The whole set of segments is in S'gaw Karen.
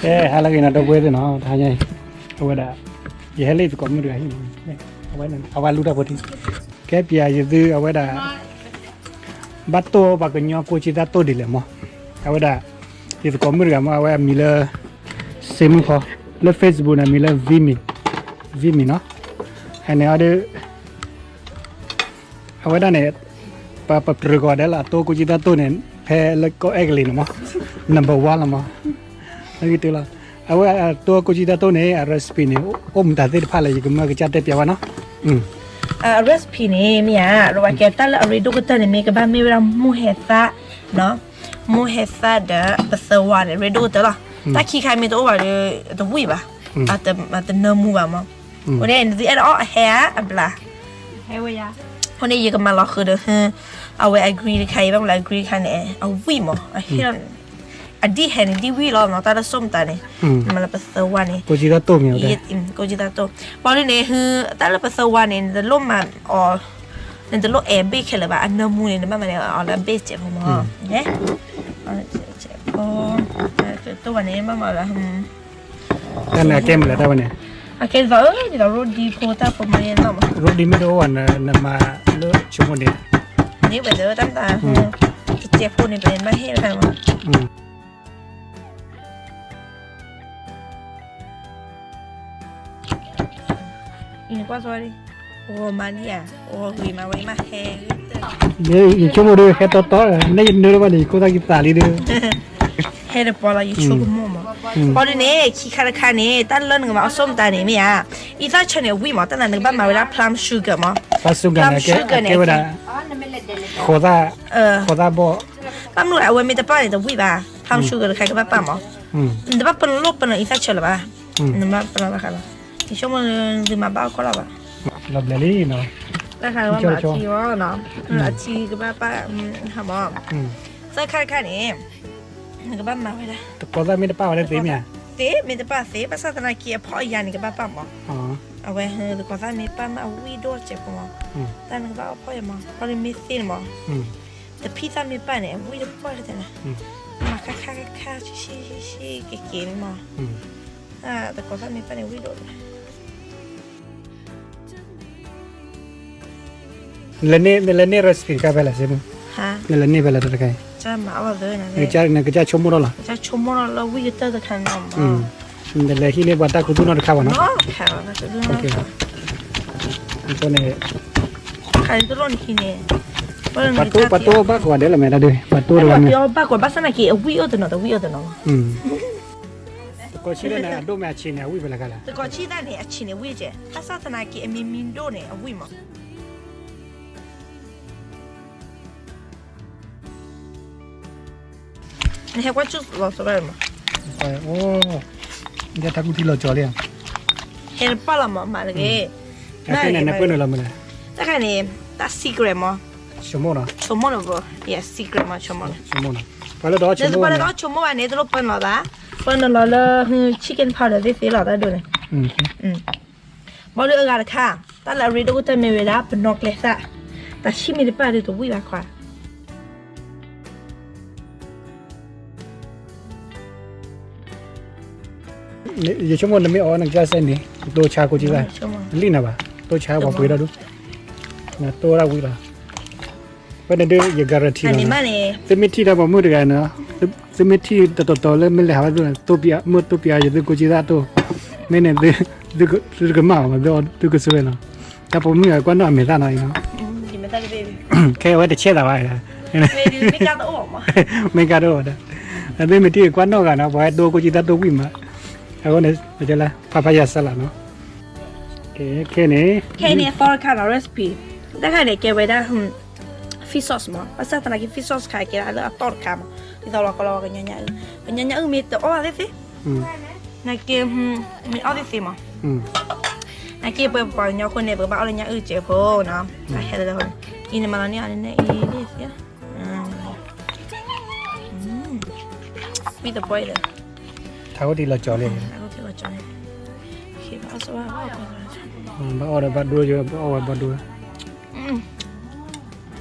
ကဲ ဟါလၢအဂ့ၤနီၤ ဒီပုၢ်ဝဲၢ်သ့ၣ်နီၤ, တဟါညါအံၤ အဝဲဒၣ် ယဟဲလၢယသကိးမုၣ်တဂၤဟံၣ်, အဝဲလူၤတၢ်ဖိထံ, ကဲပျးယသု အဝဲဒၣ် ဘၣ်တိၢ်ပှၤကညီကိးက့သးတိၢ်ဒ်လဲၣ်မး, အဝဲဒၣ် ယသကိးမုၣ်တဂၤမး အဝဲအမံၤလၢ စ့မုၢ်ဖီ, လၢ Facebook န့ၣ် အမံၤလၢ Vimy, Vimy နီၤ, ဟဲန့ၣ်အီၤဒီး အဝဲဒၣ်န့ၣ် ပပတြၢၤကီးဒဲးလၢအတိၢ်ကိးက့သးတိၢ်န့ၣ် ဖဲလၢကီၢ်အဲကလံးန့ၣ်မး number one လီၤမး, လၢဂ့ၢ်တလီၤ, အဝဲအတိၢ်ကိးက့သးတိၢ်န့ၣ် အ recipe န့ၣ် အိၣ်မတၤသ့ၣ်တဖၣ်လဲၣ် ယကမၢကစၢ်တဲပျးဝဲနီၤ, အ recipe န့ၣ် မ့ၢ်ဧါ, ရဝဲကဲတၢ်လၢအရ့ဒိၣ်ကတၢၢ်န့ၣ် မ့ၢ်ကဘၣ်မ့ၢ်ဝဲဒၣ်မိၢ်ဟဲသၣ်, မိၢ်ဟဲသၣ်ဒီးပသၢဝါန့ၣ် ရ့ဒိၣ်ကတၢၢ်လီၤ, တၢ်ခံခါမ့ၢ်တအိၣ်ဘၣ်ဒီး တဝံၣ်ဘၣ်, တနၢမူဘၣ်မး, အဃိန့ၣ် နသုအဲၣ်ဒိးအီၣ်အဟဲဧါ အဘျါ အဃိန့ၣ် ယကမၤလီၤဃုာ်ဒီး အဝဲအ green တခါအံၤ ဘၣ်မနုၤလၢအ green တခါန့ၣ် အဝံၣ်မး, အဟ့ၣ်လီၤန့ၣ်, အဒ်ဟဲန့ၣ် ဒ်ဝံၣ်လီၤနီၤ တၢ်လၢစိၢ်မတၤန့ၣ်, နမၤလၢပသၢဝါန့ၣ်, ကိးက့သးတိၢ်, ဘၣ်ဒ်န့ၣ် တၢ်လၢပသၢဝါန့ၣ် နတလိၣ်မၤအီၤ, နတလိၣ်အဲၣ်ဘ့ၣ်ခဲလၢာ်ဘၣ်, အနၢမူန့ၣ် နဘၣ်မၤန့ၣ်အီၤလၢအဘ့ၣ်စဲးဖိမး, တၢ်န့ၣ်အကဲမနုၤလဲၣ်တၢ်ဝဲန့ၣ်, အကဲဒ်သိး ဒ်သိးရိဒံဖိတၢ်ဖိမးယဲၢ်နီၤမး, ရိဒံမ့ၢ်တအိၣ်ဘၣ် နမၤလၢဆိကမိၣ်ဒံး, န့ၣ်ဝဲသ့ၣ်တၢ်မတၤ, တစဲးဖိန့ၣ် ပမ့ၢ်ဟ့ၣ်တခါမး, အံၤနကွၢ်စီၤ, အိၣ်မၤဒံဧါ, အိၣ်ဂ့ၤမးဝဲမးဟဲ, ယဆိကမိၣ်ဒီးဟဲတီတီ, နနၢတဘၣ်န့ၣ် ယခိၣ်သၣ်ကသးလံဒီး, ဟဲတပီၤလီၤ ယဆိကမိၣ်မး, ဘၣ်ဒ်န့ၣ် ခံခါတခါန့ၣ် တၢ်လၢနကမၤအီၣ်စိၢ်မတၤန့ၣ်မ့ၢ်ဧါ, အံသၣ်ဆၢန့ၣ်အဝံၣ်မး တၢ်နၤနကဘၣ်မၤဝဲဒၣ် plum sugar မး, plum sugar န့ၣ် ကဲဝဲဒၣ် ဃိးသၣ်, ဃိးသၣ်ဘီၣ်, ဘၣ်မနုၤအဝဲမ့ၢ်တပၣ်န့ၣ် တဝံၣ်ဘၣ်, plum sugar တခါကဘၣ်ပၣ်မး, နတဘၣ်ပနီၣ်လိၣ်ပနီၣ်အံသၣ်ဆၢလၢၤဘၣ်, နဘၣ်ပနီၣ်ဘၣ်ဃးလီၤ, ယဆိကမိၣ်သုမၤဘၣ်အီၣ်ကီၣ်လီၤဘၣ်, လီၤဘျဲးလံနီၤ, တၢ်ဃးလၢဘၣ်မၤအထံအီၤနီၤ, အထံကဘၣ်ပၣ်, ဟးမး, သၢခါတခါန့ၣ် နကဘၣ်မၤဝဲဒၣ်, တကိးသၣ်မ့ၢ်တပၣ်ဝဲဒၣ်သ့မ့ၢ်ဧါ, သ့မ့ၢ်တပၣ်သ့ ဘၣ်ဆၣ်သနာ်က့အဖီၣ်အယၤန့ၣ် ကဘၣ်ပၣ်မး, အဝဲ တကိးသၣ်မ့ၢ်ပၣ်မး အဝံၣ်ဒိၣ်စဲးဖိမး, တၢ်နကဘၣ်အီၣ်ဖီၣ်ယၤမး ဖီၣ်လၢမ့ၢ်သ့န့ၣ်မး, တဖံသၣ်မ့ၢ်ပၣ်န့ၣ် အဝံၣ်တပှၢ်တတဲနၤ, မၤခါခါခါဆံဆံဆံက့ၤက့ၤန့ၣ်မး, တကိးသၣ်မ့ၢ်ပၣ်န့ၣ် ဝံၣ်ဒိၣ် နလဲၤန့ၢ် recipe တခါဖဲလဲၣ်စ့မုၢ်, နလဲၤန့ၢ်ဖဲလဲၣ်တခါအံၤ, နကစၢ်ဆိကမိၣ်ထီၣ်လီၤ, ဆိကမိၣ်ထီၣ်လၢဝံၣ်ကတၢၢ်တခါန့ၣ်, နလဲၤဟံးန့ၢ်ပှၤတၢ်ခူသူၣ်နီတခါဘၣ်နီၤ, အဃိန့ၣ် ပှၤတိၢ်ဘၣ်ကွၢ်ဒဲးလီၤမဲာ်တၢ်ဒုး ပှၤတိၢ်တဂၤန့ၣ် ဘၣ်ကွၢ်ဘၣ်ဆၣ်သနာ်က့ အဝံၣ်အိၣ်တနီၤ တဝံၣ်အိၣ်တနီၤလီၤ, သကိးဆံးန့ၣ် အဒိၣ်မ့ၢ်အဆံးန့ၣ် အဝံၣ်ဖဲလဲၣ်ခါလဲၣ်, သကိးဆံးသၣ်န့ၣ် အဆံးန့ၣ်ဝံၣ်ကဲ, ဘၣ်ဆၣ်သနာ်က့ အမ့ၢ်မံဒိၣ်န့ၣ် အဝံၣ်မး နဟဲကွၢ်ကၠူၣ်လီၤစီၤဘၣ်မး, အိ ယထါကူထံလီၤကၠီၤလံ, ဟဲတပၣ်လီၤမး မးတဂ့ၤ, နပၢၢ်နုာ်လီၤမးလဲၣ်, တခါန့ၣ် တၢ် secret မး, ဆိကမိၣ်နီၤ, ဆိကမိၣ်နီၤ secret မး ဆိကမိၣ်နီၤ, ပှၤလၢဒီးဆိကမိၣ် ပှၤလၢဒီးဆိကမိၣ်ဘၣ်န့ၣ် တလိၣ်ပၢနုာ်လီၤဘၣ်, ပၢနုာ်လီၤလၢ chicken powder သ့သ့လီၤ တၢ်ဒိၣ်န့ၣ် ဘၣ်ဒီးအဂၤတခါ, တၢ်လၢအရ့ဒိၣ်ကတၢၢ်မ့ၢ်ဝဲဒၣ် ပနီၣ်ကျဲသၣ်, တၢ်ဆံၣ်မ့ၢ်တပၣ်ဒီးတဝံၣ်ဘၣ်ခွါ, ယဆိကမိၣ်နမ့ၢ်အီၣ်နကစၢ်စဲန့ၣ် တိၢ်ဆါကိးကၠံသၣ်, လံၣ်နၤဘၣ်, တိၢ်ဆါပှၤပှ့ၤဒီးဒူ, နတိၢ်ဒၣ်ဝံၤလီၤ ဖဲန့ၣ်ဒုးယ guarantee လီၤ, သုမ့ၢ်ထံၣ်တၢ်ပိာ်မုၣ်တဂၤန့ၣ်, သုမ့ၢ်ထံၣ်တတီၤတီၤလၢမ့ၢ်လဲၤဟးဘၣ်ဒိၣ်န့ၣ် တိၢ်ပၠး မ့ၢ်တိၢ်ပၠးယသုကိးကၠံသၣ်တိၢ်, မ့ၢ်န့ၣ် သုတကမၣ်အီၤဘၣ်, သုကစွဲလီၤ, တၢ်ပိာ်မုၣ်အကွၢ်နီၣ်အမဲာ်သၣ်နီၤအံၤနီၤ, ခဲအဝဲတဆဲးသးဘၣ်, မ့ၢ်ကါတအိၣ်ဘၣ်ဒီး, သုမ့ၢ်ထံၣ်ကွၢ်နီၣ်ဂၤနီၤ ပှၤဟဲဒိကိးကၠံသၣ်တိၢ်ဝံၣ်မး, အဃိန့ၣ် ဖးဖးယၤစၢ်လီၤနီၤ, ခဲန့ၣ်, ခဲအံၤန့ၣ်အသီတခါနီၤ recipe, တခါန့ၣ် ကဲဝဲဒၣ် fish sauce မး, ဘၣ်ဆၣ်သနာ်က့ fish sauce တခါကဲဒၣ်လၢအသီတခါမး, ဒ်သိးလီၤကီလီၤပှၤကညီညါအုၣ်, ပှၤကညီညါအုၣ်မ့ၢ်တအီၣ်ဘၣ်သ့ၣ်သ့ၣ်, နာ်က့, မ့ၢ်အီၣ်သ့ၣ်သ့ၣ်မး, နာ်က့ပှၤပှၤကညီအဃိန့ၣ် ပကဘၣ်အီၣ်လၢညါအုၣ်စဲးဖိနီၤ, ဟဲလၢဟိန့ၣ်, အံၤန့ၣ်မၤလီၤန့ၢ်အီၤန့ၣ်အံၤသ့ၣ်, ဝံၣ်သပှၢ်အံၤဒီး, ထးဝဲဒ်လီၤကၠီၤလံ, ဘၣ်အီၣ်ဒီးဘၣ်ဒိ, ဘၣ်အီၣ်ဝဲဘၣ်ဒိ,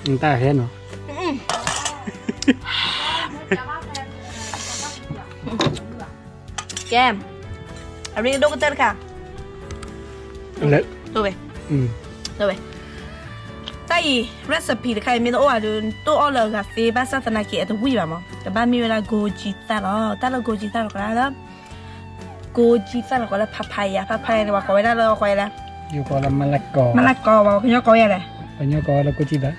တၢ်ဟဲနီၤ, အ ကဲ, အရ့ဒိၣ်ကတၢၢ်တခါ, လဲ, ဒိၣ်ဝဲ, ဒိၣ်ဝဲ, တၢ်အံၤ recipe တခါအံၤ မ့ၢ်တအိၣ်ဘၣ်ဒီး တိၢ်အီၣ်လၢအဂၤသ့ ဘၣ်ဆၣ်သနာ်က့ အတဝံၣ်ဘၣ်မး, တဘၣ်မ့ၢ်ဝဲဒၣ် goji သၣ်လီၤ, တၢ်လၢ goji သၣ်လီၤ ကိးလၢ goji သၣ်လီၤ ကိးလၢ papaya, papaya န့ၣ် ပှၤကိးဝဲဒၣ်လၢ အဃိလဲၣ်, ယကိးလၢ မလၢကီ, မလၢကီ, ပှၤကညီကိးဝဲလဲၣ်, ပှၤကညီကိးဝဲလၢ goji သၣ်,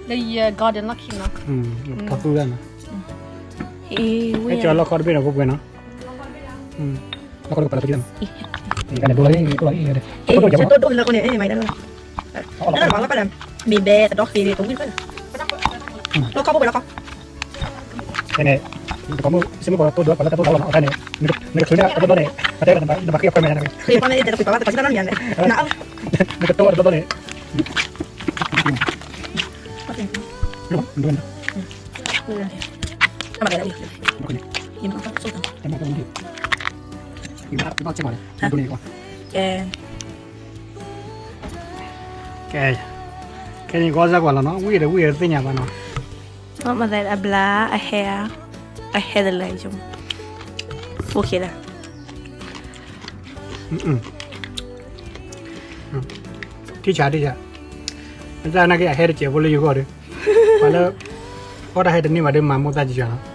လၢယ garden လီၢ်ခံနီၤ, ထီသူဒၣ်နီၤ, ဟဲကၠီလီၢ်ခီတဘ့ၣ်နီၤ ပှဲၤပှဲၤနီၤ, လီၢ်ခီတဘ့ၣ်နီၤ, ဒိၣ်လီၤ, ဒိၣ်လီၤ, မ့ၢ်ဘဲသဒီဃ့န့ၣ် တဝံၣ်လီၢ်ခီ, လီၢ်ခီပှဲၤပှဲၤလီၢ်ခီ ဖဲန့ၣ်, တကိးမုၣ်စ့မုၣ်ကီးတိၢ်ဒိးပှၤလၢတၢ်တိၢ်ဒီးလီၤနီၤ, ဖဲန့ၣ်, နကထုးန့ၢ်တဘျီဘျီန့ၣ်, အတဲနဘၣ်ဃ့အခွဲးမဲာ်ညါန့ၣ်, ဃ့အခွဲးမဲာ်န့ၣ် တပှ့ၤပှၤဘၣ်တပှၤစံၣ်တၢ်နီတမံၤန့ၣ်, နကတိၢ်တဘျီဘျီန့ၣ်, ကဲ, ခဲအံၤန့ၣ် ကီၢ်စၢ်ကွၢ်လီၤနီၤ, ဝံၣ်ဒီးဝံၣ်ဒီးသ့ၣ်ညါဘၣ်နီၤ, အဘျါ, အဟဲ, အဟဲတလၢ, အိၣ်ခဲလၢာ်, ထံၣ်ဆါထံၣ်ဆါ, မ့ၢ်သနာ်က့ အဟဲတစဲးဖိလၢယဂီၢ်ဒီး, ပှၤလၢ, အီၣ်တၢ်ဟဲတန့ၢ်ဘၣ်ဒီး မၤမိၢ်သၣ်ကကီနီၤ,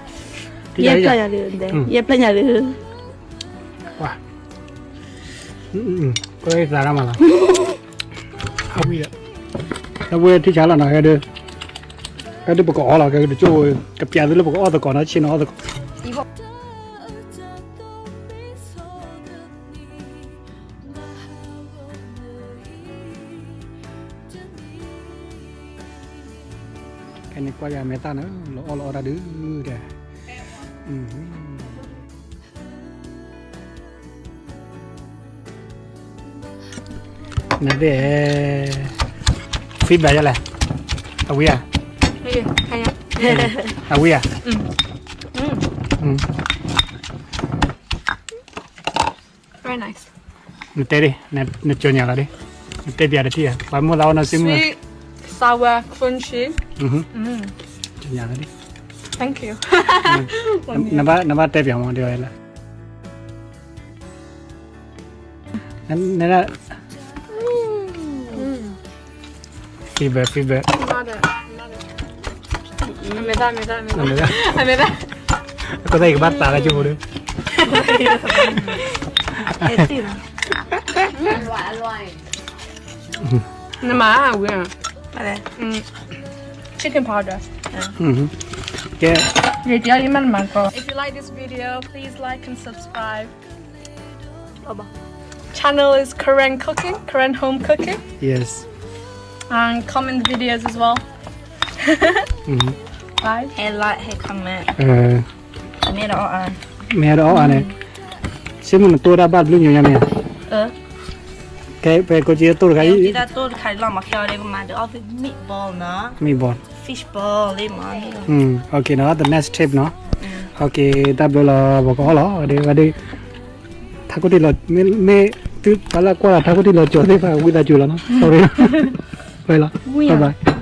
ယဲၢ်ဖျၢၣ်ညါဒီး, ယဲၢ်ဖျၢၣ်ညါဒီး, ပှၤ, ကသးရၣ်မးလီၤ, အဝံၣ်ဒီး, အဝဲထံၣ်ဆါလီၤနီၤ, ဟဲဒီး, ဟဲဒီးပကအီၣ်လီၤ, ကဲကတကၠိၣ်, ကပျးသုလၢပကအီၣ်သကိးနီၤ, ဆ့ၣ်နီၤအီၣ်သကိး ကဲန့ၣ်ကွၢ်ယၤမဲာ်သၣ်န့ၣ် လီၤအီၣ်လီၤအီတၢ်ဒုး, ကဲ, နသ့ၣ်, feedback ယလဲၣ်, အဝံၣ်ဧါ, အဝံၣ်ဧါ, နတဲဒ်, နကၠီညါလီၤဒ်, နတဲပျးတထံၣ်ဧါ, ပှၤမိၢ်သးအီၣ်နီၢ်စ့မုၢ်, sweet, sour, crunchy, ကၠီညါလီၤဒ်, thank you, နဘၣ်တဲပျးမးဒ်ဝဲလၢ နဒၣ်, feedback, feedback, အမဲာ်သၣ်, အမဲာ်သၣ်, အမဲာ်သၣ်, အမဲာ်သၣ်, အမဲာ်သၣ်, အကသၣ်အံၤကဘၣ်သးလၢကၠိဖိဒီး, နမၤဝဲ, chicken powder, ကဲ, ယတဲအီၤယမ့ၢ်နမၤကီ, if you like this video, please like and subscribe. Channel is Karen Cooking, Karen Home Cooking. Yes. And comment the videos as well. Bye. ဟဲ like ဟဲ comment. မ့ၢ်ဒီးအီၣ်အါန့ၣ်, စ့မုၢ်နတိၢ်တၢ်ဘၣ်တဘျုးညိညါမ့ၢ်ဧါ, ကဲ ဖဲကိးက့ၤတိၢ်တခါအံၤ, တိၢ်တခါလီၤမး, ခဲအံၤဒ်ကမၤဒီးအီၣ် meatball နီၤ, meatball, fish ball လံမး, okay နီၤ, the next trip နီၤ, okay တၢ်ဘျုးလီၤ, ပကအီၣ်လီၤ, ဝဲဒၣ် ထးခိၣ်ထံလီၤ, မ့ၢ်သုပှၤလၢကွၢ်လီၤထးခိၣ်ထံလီၤကၠီၤသ့ၣ်တဖၣ် ဝံသးစူၤလီၤနီၤ, sorry, ဝဲလီၤ, bye bye.